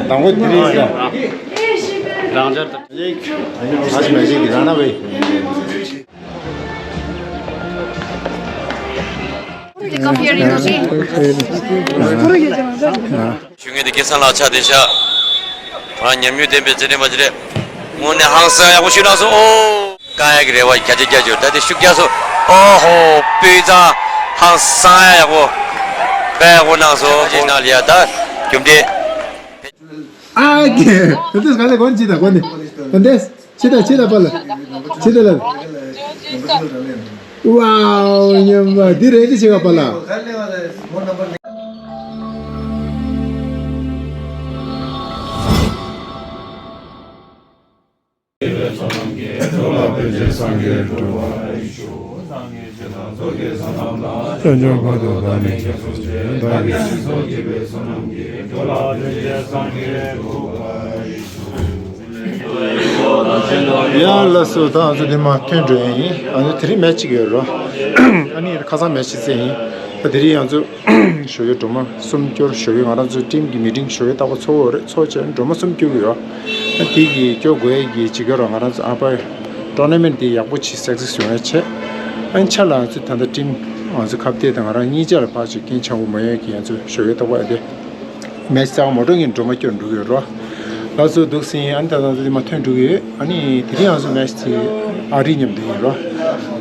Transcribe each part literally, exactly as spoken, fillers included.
དང་པོ་དེ་རེད་ཤག་རང་འཇགས་དང་། ཨ་ཅི་མ་ཅིག་གི་རང་ན་བས། ཞུ་མཁན་དེ་སྐལ་བཟང་ལགས་ཆགས་བསྡད་ཤག་ང་ཉམས་མྱོང་ལྡན་པའི་རྩེད་འགྲན་པ་ཅིག་རེད། དངོས་གནས་ཧང་སང་ཡག་པོ་ཞིག་གནང་སོང་། ཨོ། བཀག་ཡག་གི་རེ་བ་བརྒྱ་ཆ་བརྒྱ་བཅོལ། ད་དེ་ཤུགས་རྒྱག་སོང་། ཨོ་ཧོ། དཔེ་ཙང་ཧང་སང་ཡག་པོ། དཔེ་ཡག་པོ་གནང་སོང་། ཅེས་ནང་ལ་ཡ་ད་རྒྱུ་འབྲས། ཨ་ཀེ། ད་དེ་ག་ལེ་གོན་ཅི་ད་གོན་ནི། ད་དེ་ཅི་ད་ཅི་ད་པ་ལ། ཅི་ད་ལ། ཝའོ། ཉམས་པ་འདི་རེད། འདི་ཆེ་བ་པ་ལ། ཡ་ལགས་སོ། ད་ང་ཚོ་འདི་མར་ཐོན་འགྲོ་ཡ་ཡིན། ང་ཚོ་དེ་རིང་མེ་ཆི་གཅིག་ཡོད་རོ། ཨ་ནི་ཁ་སང་མེ་ཆི་རྩེ་ཡིན། ད་དེ་རིང་ང་ཚོ་ཞོགས་ཀས་སྒྲོལ་མ་གསུམ་སྐྱོར། ཞོགས་ཀས་ང་རང་ཚོའི་ཊིམ་གྱི་མི་ཊིང་ཞོགས་ཀས་རྟག་པར་ཚོགས་ཡོད་རེད། ཚོགས་བྱས་ནས་སྒྲོལ་མ་གསུམ་སྐྱོར་གྱི་ཡོད། ད་དེ་གི་སྐྱོར་དགོས་ཡ་གི་ཅིག་ཡོད་ར། ང་རང་ཚོ་ཨ་པ་ཊོར་ན་མེན་ཊི་དེ་ཡག་པོ་ཅིག་སག་སེ་སི་ཡོང་ཡ་བྱས། ཨ་ནི་ཆ་ལ་ང་ཚོ་ད་ལྟ་ཊིམ་ང་ཚོ་ཁ་གཏད་དང་ང་རང་གཉིས་ཆ་ལ་ཕར་ཅིག་རྐྱེན་ཆག་པོ་མ་ཡོང་གི་ང་ཚོ་ཞོགས་ཀས་རྟག་པར་ཨ་དེ། མེ་ཆི་རྩེ་བ་མོ་ཊ་གིས་སྒྲོལ་མ་སྐྱོར་འགྲོ་གི་ཡོད་རོ། ལགས་སོ། འདུག་སེ་ཡིན། ཨ་ནི་ད་ལྟ་ང་ཚོ་དེ་མར་ཐོན་འགྲོ་གི་ཡོད། ཨ་ནི་དེ་རིང་ང་ཚོ་མེ་ཆི་དེ་ཨ་རི་མཉམ་དུ་ཡིན་རོ།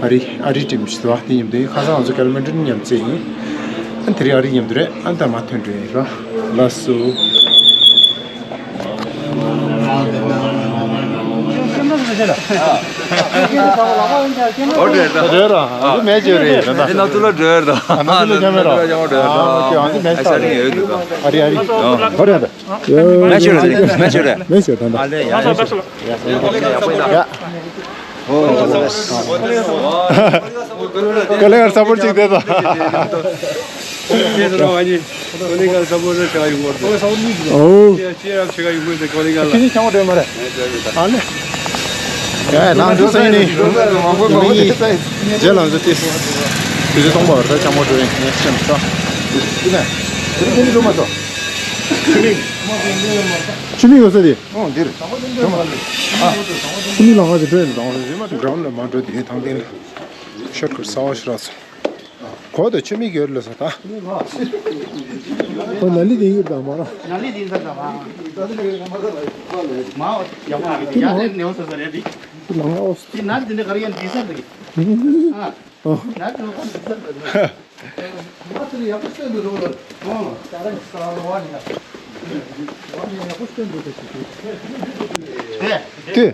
ཨ་རི་ཨ་རི་ཊིམ་ཞིག་འདུག་བ། དེ་མཉམ་དུ་ཡིན། ཁ་སང་ང་ཚོ་ཀེ་ལི་མན་ཊི་མཉམ་རྩེ་ཡིན། ཨ་ནི་དེ་རིང་ཨ་རི་མཉམ་དུ་རེད། ཨ་ནི་ད་མར་ཐོན་འགྲོ་ཡིན་རོ། ལགས་སོ། འགྲོ་རེད་ད། འདི་མེ་ཆི་རེད་ད། འདི་ནག་ཚོ་ལ་འགྲོ་རེད་ད། ཨ་ནག་ཚོ་ལ་འགྲོ་རེད་ད། ཨ་ནག་ཚོ་ལ་འགྲོ་རེད་ད། ཨ་ཨོ་ཁེ། ཨ་འདི་མེ་ཆི་རེད། ཨ་རི་ཨ་རི། འགྲོ་རེད་ད། མེ་ཆི་རེད། མེ་ཆི་རེད། མེ་ཆི་ད་ད། ཨ་ལེ་ཡ་ཡ། ཡ། ཨོ། ཀོ་ལེ་གར་སཔོར་ཊི་ཅིག་དེ་ད། ཨོ། ཁྱེད་ནི་ཆང་བྲོས་མ་རེད། ཨ་ལེ། ཡ་ནང་དུ་སེང་ནི། ནི། རྗེས་ལ་འཛུལ་ཏེ། དུས་ཚོད་སྟོང་པ་བར་ད་ཆང་མ་བྲོས་ཡིན་ངས་སེམས་ཤོག་ཆུ་མིག་ཡོད་ས་དེ། ཨོ་འདིར། ཨ། ཆུ་མིག་ལ་ང་ཚོ་འགྲོ་ཡིན་དང་རེ་མ་གྲོན་ལ་མ་འགྲོ་དེ་ཐང་སྟེང་ལ། ཤོར་ཁུར་ས་བ་ཤི་ར་སོ། གོ་དོ་ཆུ་མིག་ཡོད་ལ་ས་ད། ཁོ་ན་ལི་དེ་ཡོད་དང་མ་ར། ན་ལི་དེ་ས་ད་མ། མ་ཡག་པོ་ཡག་ལེ་ནེའུ་ས་ས་རེད་དེ། ལང་ཨོ་སི། དེ་ན་དེ་འདྲ་ག་རེ་ཡང་འདི་ས་རེད། ཨ། ཨོ། ན་དེ་ཁོ་འདི་ས་རེད། མ་དེ་ཡག་པོ་སྟོན་འདུག་དོ། ཨོ། ད་ར་ས་བ་ནི་ད། བ་ནི་ཡག་པོ་སྟོན་འདུག་དེ། དེ།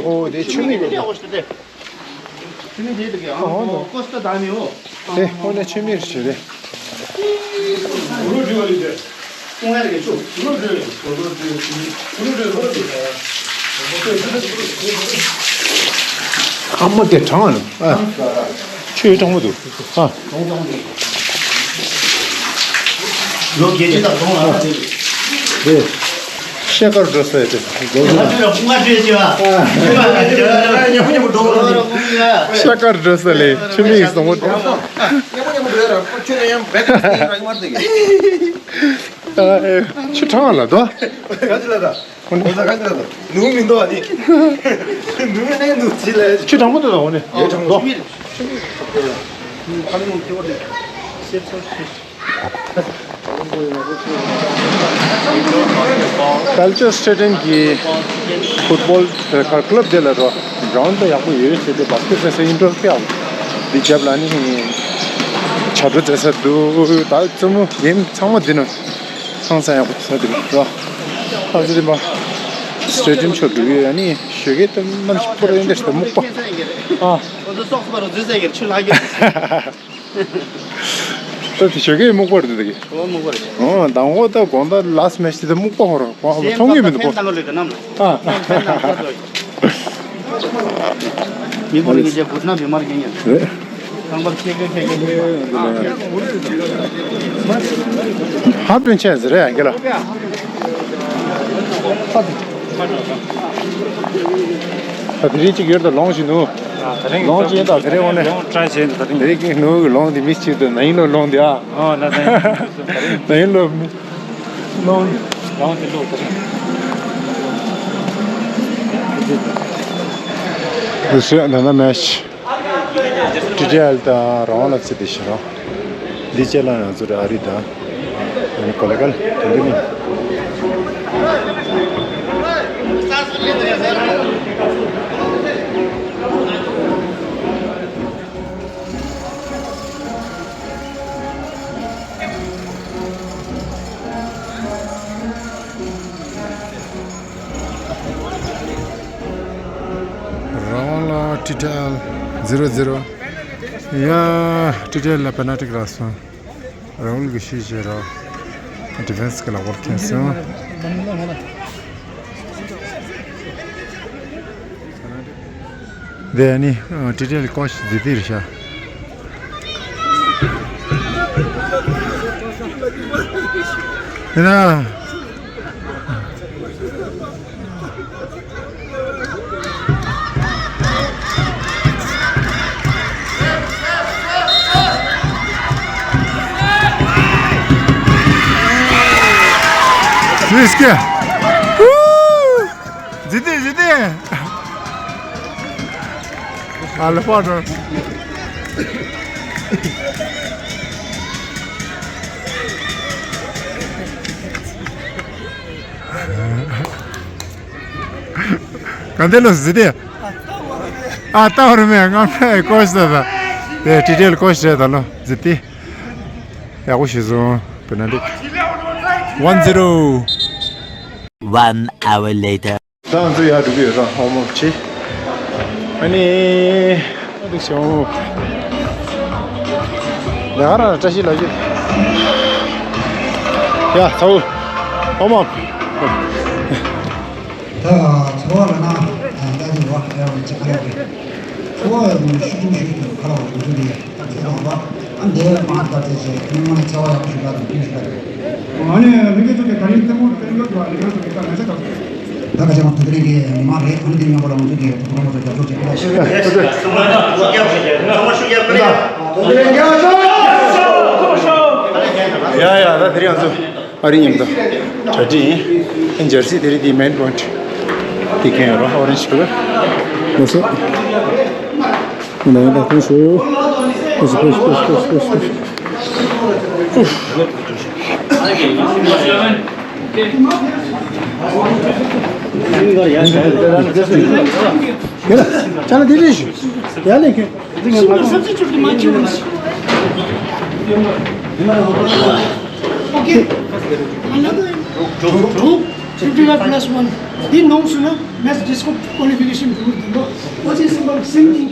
ཨོ་དེ་ཆུ་མིག་རེད། ཆུ་མིག་རེད་འདུག་གི། ཨ་ཧོ་ནོ། ཀོ་སྟོད་དང་ནི་འོ། དེ་ཧོ་ནེ་ཆུ་མིག་རེད་རེད། ཀོང་ཡ་རེད་ཆུ། ཨ་མ་དེ་གྲང་ཨ། ཆུ་གྲང་མོ་འདུག་ཨ། ལོ་བརྒྱད་ཅུ་དང་གོང་ལ་དེ། དེ། ཤ་དཀར་འགྲོ་ས་ཡོད་དེ། ལོ་ལོ། ང་བྲོས་བྱས་པ། ཉམས་ཉམས་འགྲོ་བ། ཤ་དཀར་འགྲོ་ས་ལས་ཆུ་མིག་སོང་བ། ཉམས་ཉམས་འགྲོ་ཡ་ར་ཁོ་ཁྱོད་ཡང་བེད་ཀ་སྟེང་ར་ཉི་མར་དེ་གི། ཆུ་གྲང་ལ་དོ། ག་ཅི་ལ་ད། ཁོ་ཚ་ག་ཅི་ལ་ད། ནུ་མི་འདུག་ཨ་ནི། ནུ་མི་ནས་ནུ་ཅི་ལ། ཆུ་གྲང་མོ་འདུག་ད་འོ་ནི། ཡོད་གྲང་མོ། ཁ་ལི་མོ་ཐེ་བོ་དེ། ཤེས་ཚོད་ཤེས། ཀལ་ཅར་སི་ཊེ་ཌི་ཡམ་གྱི་ཕུཊ་བོལ་ཁར་ཀླབ་དེ་ལ་རོ། གྲོན་དུ་ཡག་པོ་ཡོད་ཟེར་ཏེ་བ་སྐུ་ཟེར་ས་ཨིན་ཌོར་ཕི་ཨལ་འདི་རྒྱབ་ལ་ནི་བྱ་སྒྲོ་འཛེག་ས་འདུག་ད་རྩེད་མོ་གེམ་ཚང་མ་འདི་ནང་ཚང་ས་ཡག་པོ་ས་འདུག་རོ། ཨ་ཙི་འདི་མ་སི་ཊེ་ཌི་ཡམ་ཕྱོགས་འགྲོ་གི་ཡོད། ཨ་ནི་ཞོགས་ཀས་དེ་མ་ཕོ་རེ་འདི་ཞིག་སྨུག་པ། ཨ། ཁོ་ཚོ་སོགས་པ་རུ་འཛུལ་ཟེར་གྱི་ཆུ་ལྷག་གི། ད་དེ་ཞོགས་ཀས་སྨུག་པ་རེད་འདུག་གི། ཨོ་སྨུག་པ་རེད། ཨོ་དང་པོ་ད་དགོང་དག་ལ་སི་མེ་ཆི་དེ་སྨུག་པ་ཧོ་ར་ཀོ་ཨ་མཐོང་གི་མི་འདུག་ཀོ། ཨ། མི་ཀུན་གྱི་རྗེས་འགུལ་ན་བི་མར་རྒྱན་ཡང་རེད། ཁང་པར་ཁྱེད་ཀྱི་ཁྱེད་ཀྱི་ཧ་པན་ཆེན་ཟེར་རེད་ཨ་ཀེ་ལ། ད་དེ་རིང་གཅིག་ཡོད་ད་ལོང་བཞིན་ནུ། ལོང་ཅན་དང་དེ་རིང་འོང་ནས། ལོང་ཀྲ་བྱས་ནས་དེ་རིང་། དེ་རིང་གི་ནུ་གི་ལོང་དེ་མི་གཅིག་ཏུ་ན་ཡིན་ལོ་ལོང་དེ་ཨ། ཨོ་ན་ད་ཡིན་ལོ་མི་ལོང་། ལོང་དེ་ལོ་དེ་རིང་། དེ་ཤོད་ན་ན་མེ་ཤི། ཊི་ཊི་ཨེལ་དང་རང་དབང་ལ་བརྩི་དེ་ཤི་རོ། འདི་བཅས་ལ་ང་ཚོ་རེ་ཨ་རི་དང་། ཨ་ནི་གོ་ལ་གལ་དོན་དུ་ནི། རང་ལ་ཊི་ཊི་ཨེལ་ཛི་རོ་ཛི་རོ། ཡ། ཊི་ཊི་ཨེལ་ལ་པེ་ན་ཊི་རག་སོང་། ར་ཧུལ་གྱིས་ཤུགས་བྱས་རོགས། ཌི་ཕེན་སི་གི་ལག་པར་འཐེན་སོང་། དེ་ནི་ཊི་ཊི་ཨེལ་ཀོ་ཆི་ཛི་ཏི་རེད་ཤག་ཡིན་ན། Сиська. Зи ти, зи ти. Алфа же. ག་འདྲ་ལོ་ཟི་ཏི། ཨ་ཏའོ་རུ་མེ་ང་མེ་ཀོ་ཤི་ད་ད། དེ་ཊི་ཊི་ཨེལ་ཀོ་ཤི་རེད་ད་ལོ་ཟི་ཏི། ཡག་པོ་ཞིག་བཟུང་། པེ་ན་ལི་ཊི། One zero. One hour later. ད་ང་ཚོ་ཡར་འགྲོ་གི་ཡོད་ད། ཧོམ་ཝོག་བྱེད། ཨ་ནི། ཨ་འདུག་བྱེད་ཧོམ་ཝོག་ལས་ཀ་རང་ལ་བཀྲ་ཤིས་ལབ་རྒྱུ། ཡ་ཚ་བོ། ཧོམ་ཝོག་ད་ཚོར་བ་ལ་ན་ད་ཅི་བ་ཡ་བ་ཅི་ཁ་ཡ་བ། ཚོར་བ་ཡ་བ་ཤུ་ཏུ་ཤུ་ཏུ་ཁ་ལ་བ་ཏུ་ཏུ་རེད། ཨ་འདས་མ་ད་དེ་ཞེས་སྔོན་མ་ནས་འཚེ་བ་ཡག་པོ་ཞིག་ལ་དང་རྒྱུན་ཞིག་ལ་རེད། ཨ་ནི་ལུག་གི་ཚོ་གི་ད་རིང་ཐེངས་མོ་ཐེངས་འགོ་དུ་བ་ལུག་གི་ཚོ་གི་ད་ང་ཆ་དང་། ད་ཁ་ཆེ་མ་ཐུག་རིང་གི་མི་མང་རེད། ཨ་ནི་དེ་མཉམ་པོ་ལ་ང་ཚོ་གི་ཐུག་པོ་ཚོ་རྒྱབ་སྐྱོར་བྱེད་ཀྱི་ལ་ཞིག་རེད། ཡ་ཡ་ད་དེ་རིང་ང་ཚོ་ཨ་རི་མཉམ་དུ་གྲ་སྒྲིག་ཡིན། ཨ་འཇར་སི་དེ་རིང་དེ་མེན་པོ་ཡིན་ཊི་དེ་གན་ཡོད་རོ། ཨོ་རེན་ཇི་ཁ་ལར། ལགས་སོ། ཡིན་ད་ཡིན་ད་ཐུང་ཤོས། ལགས་སོ། ཕེ་ཕེ་ཕེ་ཕེ་ཕེ། ཡ་ལ་ཅ་ལག་དེ་རེད་ཞུ། ཡ་ལས་ཁྱོད། Simple substitute to match yours. Okay. Another two fifty-five plus one. This known to know mass disco qualification to do. What is simple? Same thing.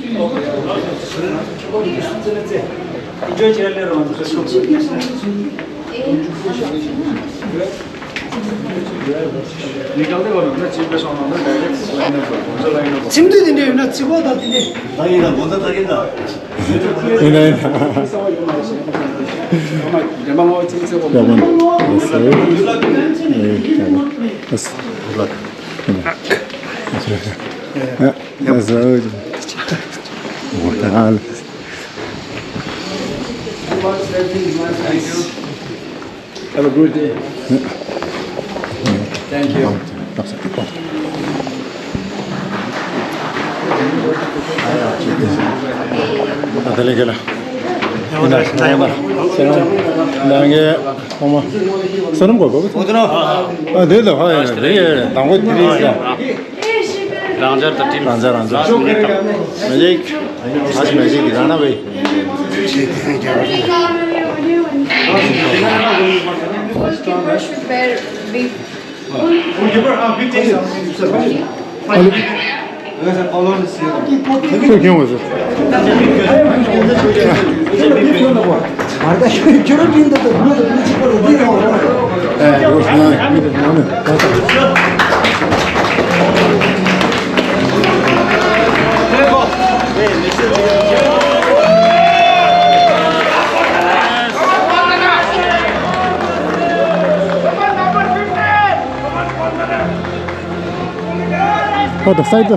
ཁྱིམ་དུ་དེ་འདྲ་ཡོད་ན་བརྩི་བ་དང་དེ་འདྲ། ད་ཡིན་ན་དགོང་དག་ད་ཡིན་ན། ཡིན་ན་ཡིན་ན། ཡག་པོ་འདུག་ཨེ་ཡག་པོ་ཨེ། ཡག་པོ་ཨེ། ཡག་པོ། Have a good day. Thank you. རང་འཇགས་དང་ཊིམ། རང་འཇགས་རང་འཇགས། Magic. Aaj magic dikhaana bhai. First you should wear big. ཁོ་དང་སའི་ཏུ།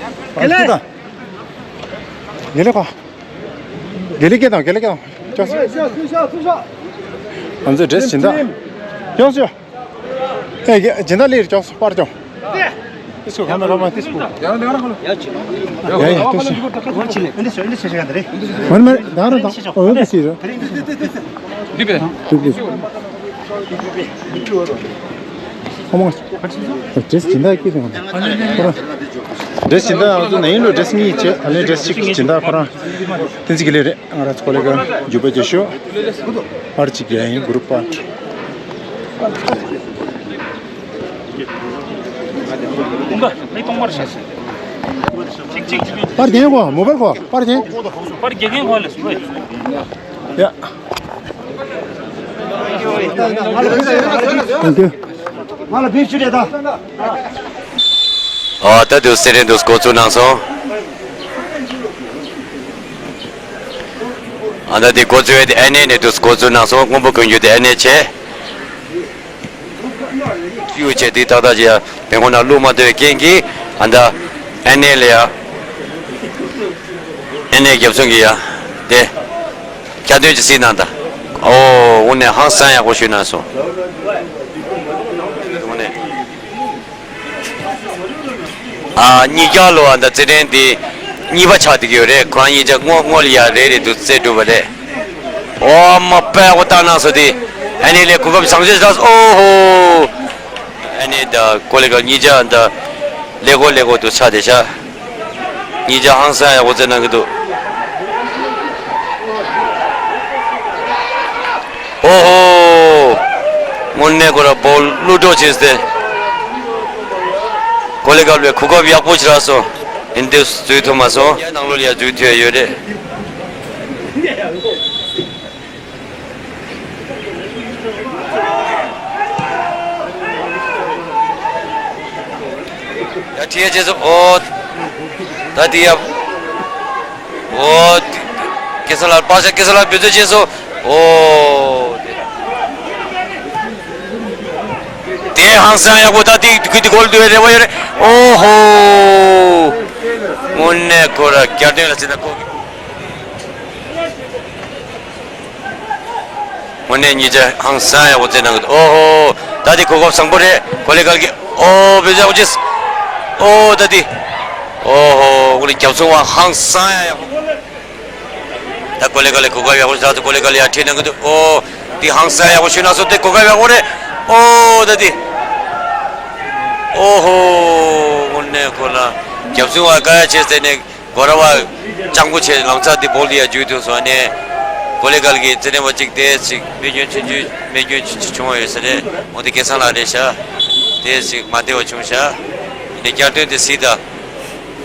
དགེ་ལེགས། དགེ་ལེགས་ཁོ། དགེ་ལེགས་སྐད་དང་། དགེ་ལེགས་སྐད་དང་། ཅོག་ང་ཚོའི་འདྲེ་སི་སྦྱིན་བདག་ཡོང་སོང་། ཨེ། སྦྱིན་བདག་ལེར་ཅོག་པར་ཅོག་ཏིས་ཀོ་ཁ་མེ་ར་མན་ཏིས་ཀོ། ཡ་ཡ་ཏིས་ཀོ། མར་མར་ད་ར་ད། ཨོ་ཡོད་སི་ར། འདི་བས། འདི་བས། ཨོ་མ། འདྲེ་སི་སྦྱིན་བདག་སྐད་དང་། འདྲེ་སི་སྦྱིན་བདག་ང་ཚོ་ནས་ཡིན་ལོ། འདྲེ་སི་གཉིས་བྱས། ཨ་ནི་འདྲེ་སི་གཅིག་སྦྱིན་བདག་ཁོ་རང་བསྟན་འཛིན་དགེ་ལེགས་རེད། ང་རང་ཚོ་ཀོ་ལེ་གལ་རྒྱུད་པ་ཇེ་ཤོ། པར་གཅིག་རྒྱག་ཡིན། གུ་རུབ་པར། པར་རྒྱག་གོ། མོ་པར་གོ། པར་རྒྱག་པར་རྒྱག་མཁན་གོ་ལ་སུ་རེད། ཡ། Thank you. ང་ལ་བེད་སྤྱོད་རེད་ད། ཨ། ད་དུ་སེ་རེ་འདུག་འགོ་བཙུགས་གནང་སོང་། ཨ། ད་དེ་འགོ་བཙུགས་ཡས་དེ་ཨ་ནེ་ནས་འདུག་འགོ་བཙུགས་གནང་སོང་། སྔོན་པོ་གོན་རྒྱུ་དེ་ཨ་ནེ་བྱས། གཡུག་བྱས་དེ་ཏག་ཏག་ཅིག་ཡ་བེང་ཁོ་ན་བླུག་མ་ཐུབ་པའི་རྐྱེན་གྱིས། ཨ། ད་ཨ་ནེ་ལ་ཡ། ཨ་ནེ་རྒྱབ་སོང་གི་ཡ། དེ་བསྐྱར་ཟློས་ཅིག་གཟིགས་གནང་དང་། ཨོ། དངོས་གནས་ཧང་སང་ཡག་པོ་ཞུས་གནང་སོང་། དངོས་གནས། ཨ། གཉིས་ཀ་ལོ། ཨ། ད་རྩེད་འགྲན་དེ་གཉིས་པ་ཆགས་བསྡད་ཀྱི་ཡོད་རེད། ཁོ་རང་གཉིས་ཆ་སྔོན་སྔོན་ལ་ཡ་རེ་རེ་འདུག་རྩེ་གྲུབ་པ་རེད། ཨོ་མ། དཔེ་ཡག་པོ་བཏང་གནང་སོང་དེ། ཨ་ནེ་ལ་གོ་སྐབས་བཟང་ཤོས་རག་སོང་། ཨོ་ཧོ། ཨ་ནེ་དང་ཀོ་ལེ་གལ་གཉིས་ཆ་ད་ལེ་གོ་ལེ་གོ་འདུག་ཆགས་བསྡད་ཤག་གཉིས་ཆ་ཧང་སང་ཡག་པོ་རྩེད་གནང་གི་འདུག་ཨོ་ཧོ། དངོས་གནས་ཁོ་རང་བོ་ལུ་བླུག་འགྲོ་བྱས་ཏེ། ཀོ་ལེ་གལ་བས་གོ་སྐབས་ཡག་པོ་ཞིག་རག་སོང་། ཨིན་དུ་འཛུལ་ཐུབ་མ་སོང་། ནང་ལོགས་ལ་ཡ་འཛུལ་ཐུབ་ཡ་ཡོད་རེད། ཡ། ཁྲིད་ཡ་བྱས་སོང་། ཨོ། ད་དེ་ཡ། ཨོ། སྐལ་བཟང་ལགས། པ་ཤ་སྐལ་བཟང་ལགས་འབད་རྩོལ་བྱས་སོང་། ཨོ། དེ་ཧང་སང་ཡག་པོ། ད་དེ་ཁུལ་དེ་གོལ་དུ་རེ་བ་ཡོད་རེད། ཨོ་ཧོ། དངོས་གནས་ཁོ་ར་རྒྱལ་དོན་ལ་བརྩི་ན་ཁོ། དངོས་གནས་གཉིས་ཆ་ཧང་སང་ཡག་པོ་རྩེད་གནང་གི་འདུག་ཨོ་ཧོ། ད་དེ་གོ་སྐབས་བཟང་པོ་རེད། ཀོ་ལེ་གལ་གྱི། ཨོ། བེ་ཟ་ཨོ་ཅེས། ཨོ། ད་དེ། ཨོ་ཧོ། ཀོ་ལེ་རྒྱབ་སོང་བ་ཧང་སང་ཡག་ཡག་པོ། ད་ཀོ་ལེ་གལ་གྱི་གོ་སྐབས་ཡག་པོ་ཞིག་རག་སོང་། ཀོ་ལེ་གལ་ཡ་ཁྲིད་གནང་གི་འདུག་ཨོ། དེ་ཧང་སང་ཡག་པོ་ཞུས་གནང་སོང་། དེ་གོ་སྐབས་ཡག་པོ་རེད། ཨོ། ད་དེ། ཨོ་ཧོ། དངོས་གནས་ཁོ་ལ། རྒྱབ་སྲུང་བ་ཀ་ཡ་ཆེ་ཟེར་ནས་སྒོ་ར་བ་སྤྱང་པོ་ཆེ་ལང་ཚ་དེ་བོལ་དེ་ཡ་རྒྱུག་ཐུབ་སོང་ནས། ཀོ་ལེ་གལ་གི་རྩེད་འགྲན་པ་གཅིག་དེ་ཅིག་རྨས་སྐྱོན་ཆུང་ཆུང་རྨས་སྐྱོན་ཆུང་ཆུང་བྱུང་བ་ཡོད་ས་རེད། འོ་དེ་སྐལ་བཟང་ལགས་རེད་ཤག་དེ་ཅིག་མ་བདེ་བ་བྱུང་ཤག་དེ་བསྐྱར་ཟློས་དེ་སྲིད་ད།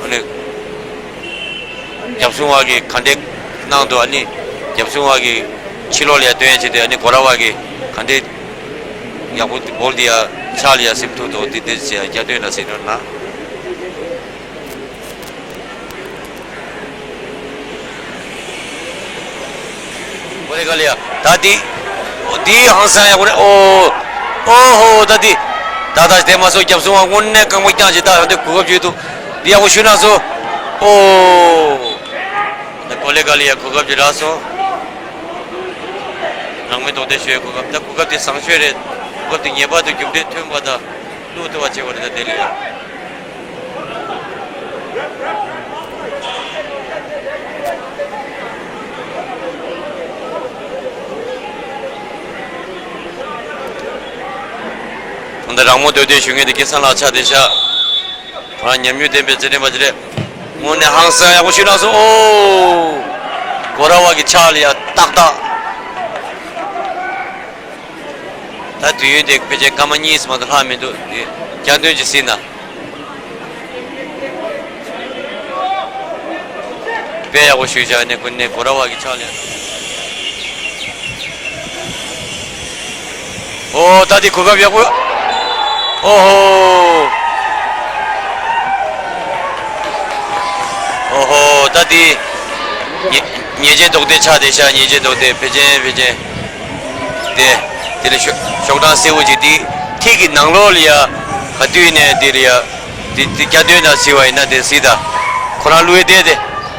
འོ་ནི། རྒྱབ་སྲུང་བ་གིས་ག་འདྲས་གནང་འདུག་ཨ་ནི། རྒྱབ་སྲུང་བ་གིས་ཕྱི་ལོགས་ལ་ཡ་སྟོན་ཡ་བྱེད་དུས་ཨ་ནི་སྒོ་ར་བ་གིས་ག་འདྲས་ཡག་པོ་བོལ་དེ་ཡ་ཕྱག་ལ་ཡ་སིམ་ཐུབ་འདུག་དེ་དེ་ཅི་ཡ་བསྐྱར་ཟློས་ན་ཟེར་འགྲོ་ན། ཀོ་ལེ་གལ་ཡ། ད་འདི། འདི་ཧང་སང་ཡག་པོ་རེད། ཨོ། ཨོ་ཧོ། ད་འདི། ད་ད་དེ་མ་སོང་། རྒྱབ་སྲུང་བ་དངོས་གནས་རྐང་པ་བརྐྱངས་བྱས། ད་འདི་གོ་སྐབས་བརྗེད་འདུག་འདི་ཡག་པོ་ཞུ་ན་སོང་། ཨོ། ད་ཀོ་ལེ་གལ་ཡ་གོ་སྐབས་ཅིག་རག་སོང་། རང་མོས་རྡུང་རྡེག་ཞུ་ཡའི་གོ་སྐབས། ད་གོ་སྐབས་དེ་བཟང་ཤོས་རེད། གོ་སྐབས་དེ་ངེས་པར་དུ་རྒྱུ་འབྲས་ཐོན་པ་དང་། བློ་བདེ་བ་བྱེད་པ་རེད། ད་དེ་ལས་ཡ། ད་རང་མོས་རྡུང་རྡེག་ཞུ་མཁན་དེ་སྐལ་བཟང་ལགས་ཆགས་བསྡད་ཤག་ང་ཉམས་མྱོང་ལྡན་པའི་རྩེད་འགྲན་པ་ཅིག་རེད། དངོས་གནས་ཧང་སང་ཡག་པོ་ཞུས་གནང་སོང་། ཨོ། སྒོ་ར་བ་གི་ཕྱག་ལ་ཡ་ཏག་ཏག་ད་དུས་ཡུན་དེ་ཕལ་ཆེར་སྐར་མ་གཉིས་མ་གཏོགས་ལྷག་མི་འདུག་དེ་བསྐྱར་ཟློས་ཅིག་སྲིད་ན། དཔེ་ཡག་པོ་ཞུས་བཞག་ནས་ཀུན་ནས་སྒོ་ར་བ་གི་ཕྱག་ལ་ཡ། ཨོ། ད་འདི་གོ་སྐབས་ཡག་པོ། ཨོ་ཧོ། ཨོ་ཧོ། ད་འདི། ཉེས་ཉེས་ཆད་རྡུང་རྡེག་ཆགས་བསྡད་ཤག་ཉེས་ཆད་རྡུང་རྡེག་ཕལ་ཆེར་ཕལ་ཆེར། དེ། དེ་ལ་ཤོག་ཤོག་གྲངས་སེར་པོ་ཅིག་འདི་ཐིག་གི་ནང་ལོགས་ལ་ཡ། ག་དུས་ནས་དེ་ལ་ཡ། དེ་དེ་བསྐྱར་ཟློས་ན་སྲིད་པ་ཡིན་ན་དེ་སྲིད་ད། ཁོ་རང་བླུགས་ཡས་དེ་དེ།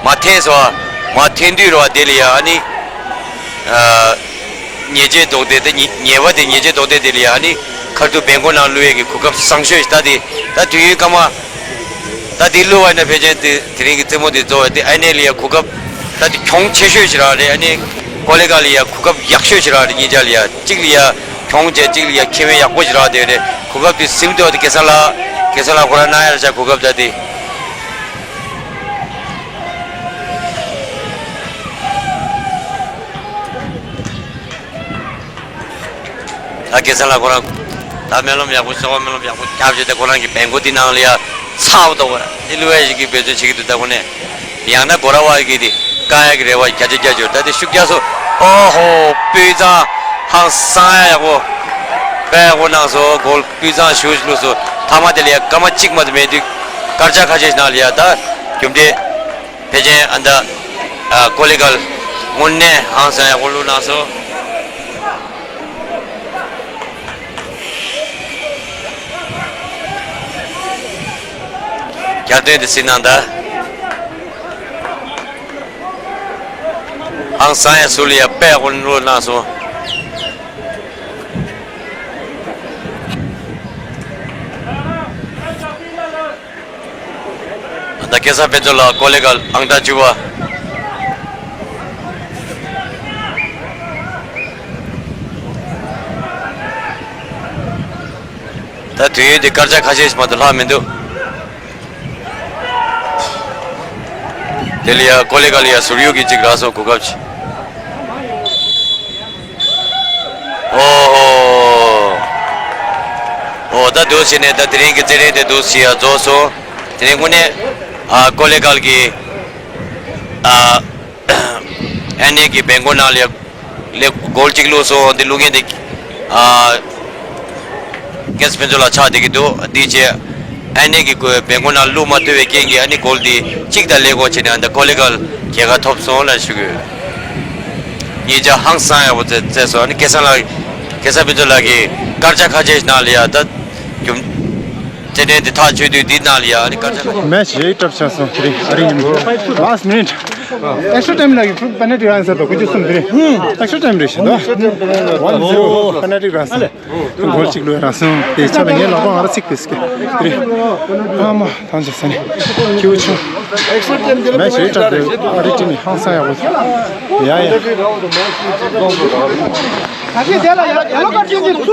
མར་འཐེན་སོང་བ། མར་འཐེན་དུས་རེད་བ་དེ་ལ་ཡ་ཨ་ནི། ཨ། ཉེས་ཆད་རྡུང་རྡེག་དེ་ཉེས་ཉེས་པ་དེ་ཉེས་ཆད་རྡུང་རྡེག་དེ་ལ་ཡ་ཨ་ནི། ཁ་ཐུག་བེང་ཀོ་ནང་བླུགས་ཡས་ཀྱི་གོ་སྐབས་བཟང་ཤོས་ཤིག་ད་དེ་ད་དུས་ཡུན་སྐར་མ། ད་དེ་བླུགས་པ་ཡིན་ན་ཕལ་ཆེར་དེ་དེ་རིང་གི་རྩེད་མོ་དེ་རྫོགས་པ་དེ་ཨ་ནེ་ལ་ཡ་གོ་སྐབས་ད་དེ་གྱོང་ཆེ་ཤོས་ཤིག་རག་རེད། ཨ་ནེ་ཀོ་ལེ་གལ་ལ་ཡ་གོ་སྐབས་ཡག་ཤོས་ཤིག་རག་རེད། གཉིས་ཆ་ལ་ཡ་གཅིག་ལ་ཡ་གྱོང་བྱས་གཅིག་ལ་ཡ་ཁེ་ཕན་ཡག་པོ་ཞིག་རག་དེ་རེད། གོ་སྐབས་དེ་ཟིན་འདུག་དེ་སྐལ་བཟང་ལགས་སྐལ་བཟང་ལགས་ཁོ་རང་གནང་ཡ་རེད་ཤག་གོ་སྐབས་ད་དེ། ད་སྐལ་བཟང་ལགས་ཁོ་རང་ད་སྨོན་ལམ་ཡག་པོ་གསོལ་བ་སྨོན་ལམ་ཡག་པོ་རྒྱབ་བྱས་ད་ཁོ་རང་གི་བེང་ཀོ་དེ་ནང་ལ་ཡ་ཚ་བ་དོག་པ་དེ་བླུགས་ཡ་ཞིག་གི་འབད་བརྩོན་བྱེད་ཀྱི་འདུག་ད་ཁོ་ནས་ཡང་ན་སྒོ་ར་བ་གི་དེ་བཀག་ཡ་གི་རེ་བ་བརྒྱ་ཆ་བརྒྱ་འབྱོར། ད་དེ་ཤུགས་རྒྱག་སོང་། ཨོ་ཧོ། སྤུས་གཙང་ཧང་སང་ཡ་ཡག་པོ། དཔེ་ཡག་པོ་གནང་སོང་། གོལ་སྤུས་གཙང་ཞེ་པོ་ཅིག་བླུགས་སོང་། ཐ་མ་དེ་ལ་ཡ་སྐར་མ་གཅིག་མ་གཏོགས་མེད་དུས་སྐར་ཆ་ཁ་ཤས་ཤིག་ནང་ལ་ཡ་ད་རྒྱུ་འབྲས། ཕལ་ཆེར་ཨ་ད། ཨ། ཀོ་ལེ་གལ། དངོས་གནས་ཧང་སང་ཡག་པོ་བླུགས་གནང་སོང་། བསྐྱར་ཟློས་དེ་སྲིད་གནང་ད། ཧང་སང་ཡག་ཟུར་ལ་ཡ་དཔེ་ཡག་པོ་བླུགས་གནང་སོང་། ད་སྐལ་བཟང་ཕུན་ཚོགས་ལགས་ཀོ་ལེ་གལ་ཨང་གྲངས་བཅུ་པ། ད་དུས་ཡུན་དེ་སྐར་ཆ་ཁ་ཤས་ཤིག་མ་གཏོགས་ལྷག་མི་འདུག་དེ་ལ་ཡ་ཀོ་ལེ་གལ་ལ་ཡ་ཟུར་གཡུག་གི་གཅིག་རག་སོང་། གོ་སྐབས་ཤིག་ཨོ་ཧོ། ཨོ་ད་འདུག་སེ་ནས་ད་དེ་རིང་གི་རྩེད་འགྲན་དེ་འདུག་སེ་ཡ་རྫོགས་སོང་། དེ་རིང་དངོས་གནས་ཨ་ཀོ་ལེ་གལ་གྱི་ཨ་ཨ་ནེ་གི་བེང་ཀོ་ནང་ལ་ལེ་གོལ་གཅིག་བླུགས་སོང་། དེ་བླུགས་མཁན་དེ་ཨ་སྐལ་བཟང་ཕུན་ཚོགས་ལགས་ཆགས་བསྡད་ཀྱི་འདུག་དེ་རྗེས་ཨ་ནེ་གི་གོ་བེང་ཀོ་ནང་བླུགས་མ་ཐུབ་པའི་རྐྱེན་གྱིས་ཨ་ནེ་གོལ་དེ་གཅིག་དང་ལེ་གོལ་བྱས་ནས་ཨ་ད་ཀོ་ལེ་གལ་རྒྱལ་ཁ་ཐོབ་སོང་ལབ་ཞུ་གི་ཡོད། གཉིས་ཆ་ཧང་སང་ཡག་པོ་རྩེ་རྩེས་སོང་། ཨ་ནི་སྐལ་བཟང་ལགས། སྐལ་བཟང་ཕུན་ཚོགས་ལགས་ཀྱིས་སྐར་ཆ་ཁ་ཤས་ཤིག་ནང་ལ་ཡ་ད་རྒྱུ་རྩེད་འགྲན་དེ་ཐག་ཆོད་དུས་འདི་ནང་ལ་ཡ་ཨ་ནི་སྐར་ཆ་ཁ་ཤས། Match very tough ཆགས་སོང་། དེ་རིང་ཨ་རིང་ཡིན་འགྲོ། Last minute extra time ལ་གི་penalty རག་ཡིན་ས་དོ། ཀུན་སྤྱོད་གསུམ་དེ་རིང་extra time རེད་ཤག་དོ། One zero penalty རག་སོང་། གོལ་གཅིག་བླུགས་རག་སོང་། དེ་ཆ་ལ་ངའི་ལག་པ་ང་ར་ཚིག་དེ་སྐད་དེ་རིང་ཨ་མ། ཐང་ཆད་ས་ནས་ཁྱེའུ་ཆུང་། མེ་ཞེ་དྲག་འདུག་ཨ་རི་ཊི་ནི་ཧང་སང་ཡག་པོ་འདུག་ཡ་ཡ།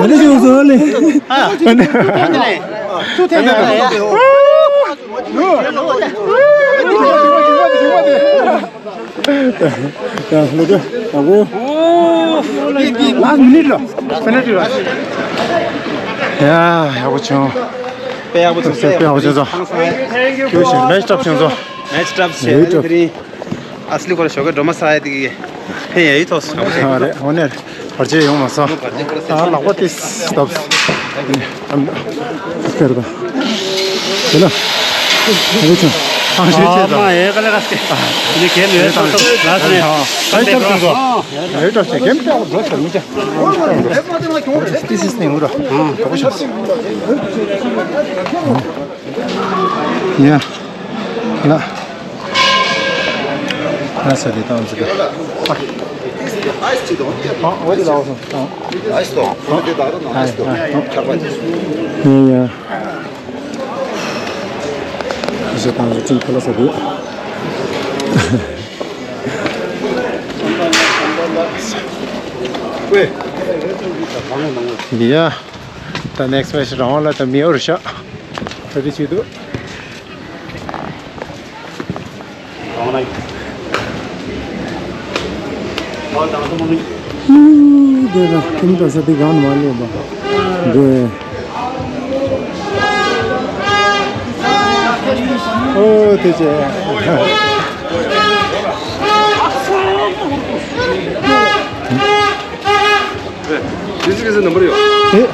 ད་ནི་ཞུ་སོང་ལེ། ཨ་ནི་ཚུར་འཐེན་ནས། ཡ། ལོ་དེ་དང་པོ། ལ་མི་ནིཊ་ལ་པེ་ནལ་ཊི་ར། ཡ། ཡག་པོ་བྱུང་། དཔེ་ཡག་པོ་བྱུང་། དཔེ་ཡག་པོ་བྱུང་སོང་། ཁྱོད་ཞིག་མེ་ཆི་ཊབ་བྱུང་སོང་། མེ་ཆི་ཊབ་བྱས། ཡོད་ནི་དེ་རིང་ཨ་སི་ལི་ཁོ་ར་ཞོགས་ཀས་སྒྲོལ་མ་ཟ་ཡ་དེ་གི་ཕན་ཡ་ཡོད་ཐོག་སོང་། ཨ་རེད། འོ་ནས་བར་ཆད་ཡོང་མ་སོང་། ཨ། ལག་པ་དེ་སྟབས། ཨམ། སྟེར་དང་། དེ་ལ། ཨ་རེ་ཆུང་། ཨ་ཞེས་བྱས་དང་། ཨ་མ་ཡེ་ག་ལེ་ག་སྟེ། ལེ་གེ་ལེ་ཏོག་ཏོག་ལ་སེ། ཨ་ཡེ་ཏོག་ཏོག་ཏོག་ཨ་ཡེ་ཏོག་ཏོག་གེམ་ཏོག་ཏོག་ཏོག་མི་ཅ། ཏི་སིས་ནི་ངུ་ར། ཨ་ཏོག་ཞིག་ཡ། ལ། ལ་ས་དེ་ཏང་ཟིག་ཨ། ཨ་འོ་དེ་ལ་འོ་སོང་། ཨ། ཨ་ཡ། ཞེ་དང་རུ་ཅིང་ཁ་ལ་ས་དེ། ཡ། ད་ནེག་སི་མེ་ཆི་རང་དབང་ལ་ད་མི་འོར་ཤག་ད་དེ་བྱེད་དུ། ཨུ། དེ་ལ་ཁྱིམ་དང་ས་དེ་གང་མ་ལས་པ། དེ། ཨོ་དེ་ཅེ། དེ་ཅི་གི་ཟེར་ནམ་བར་ཡོད། ཨེ།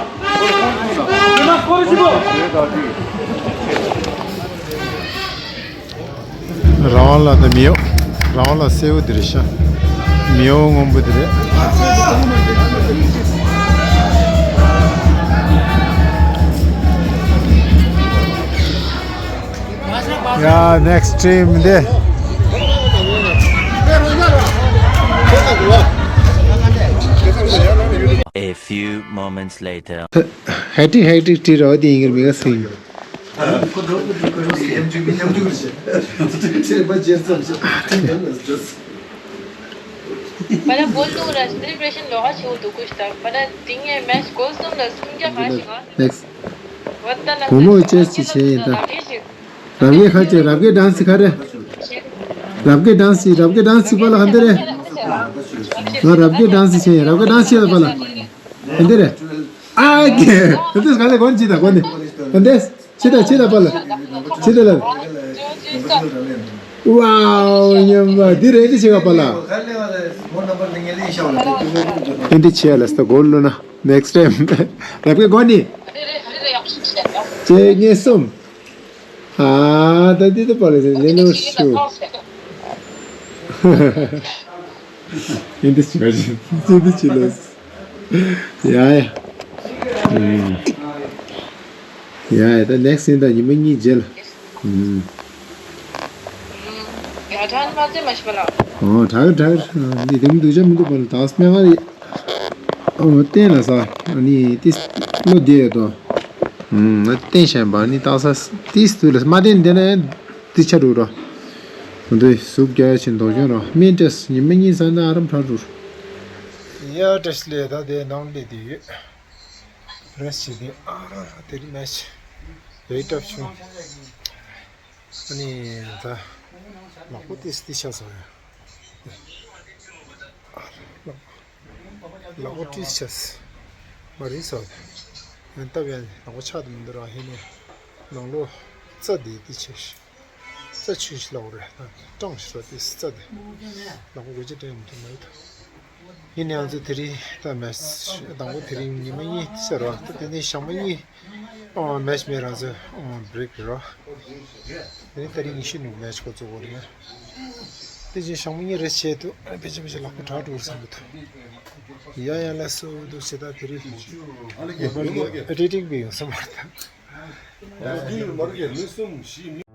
རང་དབང་ལ་དང་མི་འོ། རང་དབང་ལ་སེར་པོ་འདི་རེད་ཤག་མི་འོ་སྔོན་པོ་འདི་རེད། ཡ། ནེག་སི་ཊི་ཊིམ་འདི། A few moments later. ཧེ་ཀྲིག་ཧེ་ཀྲིག་ཊི་རོ་དེ་ཡིན་གྱི་མི་ག་སིང་། Para bollu ra celebration lo ha chu du kush ta. Para dinge match ko sum la sum ja ha shi ma. Next. Watta la. Como chess chi che ta. རབ་རྒྱས་ཁ་ཅིག་རབ་རྒྱས་ཌན་སི་ཁ་རེ། རབ་རྒྱས་ཌན་སི་རབ་རྒྱས་ཌན་སི་པ་ལ་ཧན་དེ་རེ། ང་རབ་རྒྱས་ཌན་སི་ཆེ་རབ་རྒྱས་ཌན་སི་ཡོད་པ་ལ། ཧན་དེ་རེ། ཨ་ཀེ། ཧན་དེ་ག་ལེ་གོན་ཅི་ད་གོན་ནི། ཧན་དེ། ཅི་ད་ཅི་ད་པ་ལ། ཅི་ད་ལ། ཝའོ་ཉམས་པ་འདི་རེད་ཅི་ཆེ་བ་པ་ལ། ཧན་དེ་ཆེ་ལ་སྟ་གོལ་ལོ་ན། ནེག་སི་ཊི་ཊེམ། རབ་རྒྱས་གོན་ནི། ཅེ་ངེ་སུམ། ཨ། ད་འདི་ད་པ་ལ་ལེ་ལོ་ཤུ། ཡིན་འདི་ཅི་ཡིན་འདི་ཅི་ལོས། ཡ་ཡ། ཡ་ཡ། ད་ནེག་སི་ཊི་ཡིན་ད་ཉི་མ་གཉིས་རྗེས་ལ། ཨོ་དྲག་དྲག་འདི་དེ་མི་འདུག་ཅག་མི་འདུག་པ་ལ་ད་སྨན་ཁང་རེད། ཨོ་བསྟན་ལ་ས་ཨ་ནི་ཏིས་བློ་བདེ་ཡོད་དོ། ཨུམ། བསྟན་ཤན་པ་ནི་ཏག་ས་ཏིས་དུ་ལ་མ་བསྟན་དེ་ནས་ཏི་ཆ་རུ་རོ། འདི་ཟུག་རྒྱ་ཆེན་མདོག་ཅན་རོ་སྨན་ཏྲེས་ཉི་མ་གཉིས་ས་ན་ཨ་རམ་ཕྲ་རུ། ཡ་ཏྲེས་ལེ་ད་དེ་ནང་ལེ་དེ་ཡོད། རེས་ཆེ་དེ་ཨ་ར་དེ་རི་མེ་ཆི་རེ་ཏབ་ཆུ། ཨ་ནི་ད་ལག་པོ་ཏིས་ཏི་ཆ་ས་ཡ། ལག་པ་ཏིས་ཆས། མ་རིག་སོ། ཡང་སྟབས་ཡང་ལག་པ་ཆག་ཏུ་མི་འདུག་ར་ཧེ་ནས། ནང་ལོ་རྩ་དེ་ཏི་ཆེ་ཤི། རྩ་ཆུ་ཤི་ལའོ་རེད་ད། སྐྲངས་ཤི་ར་ཏི་རྩ་དེ། ལག་པ་གོ་ཅི་དྲན་མི་ཐུབ་མ་ཡོད་ད། ཡིན་ནའང་ཚོ་དེ་རིང་ད་མེད། དང་པོ་དེ་རིང་ཉི་མ་གཉིས་ཤར་བ་ད་དེ་ནས་ཞག་མ་གཉིས། ཨོ་མེཆ་མེད་རང་ཚོ་ཨོ་བྷི་རེག་རོ། དེ་ནི་ཏ་རིག་ཉི་ཤུ་ནུབ་མེཆ་ཁོ་ཚོ་གོ་རེད། དེ་བཞིན་ཞག་མ་གཉིས་རེ་བྱས་འདུག་ཕལ་ཆེར་ཕལ་ཆེར་ལག་པ་དྲག་འགྲོ་བསམ་གི་འདུག་ཡ་ཡ་ལ་སོ་འདུག་ཟེར་ད་དེ་རིང་ཨེ་ཌི་ཊིང་པའི་ཡོང་ས་མ་རེད་ད།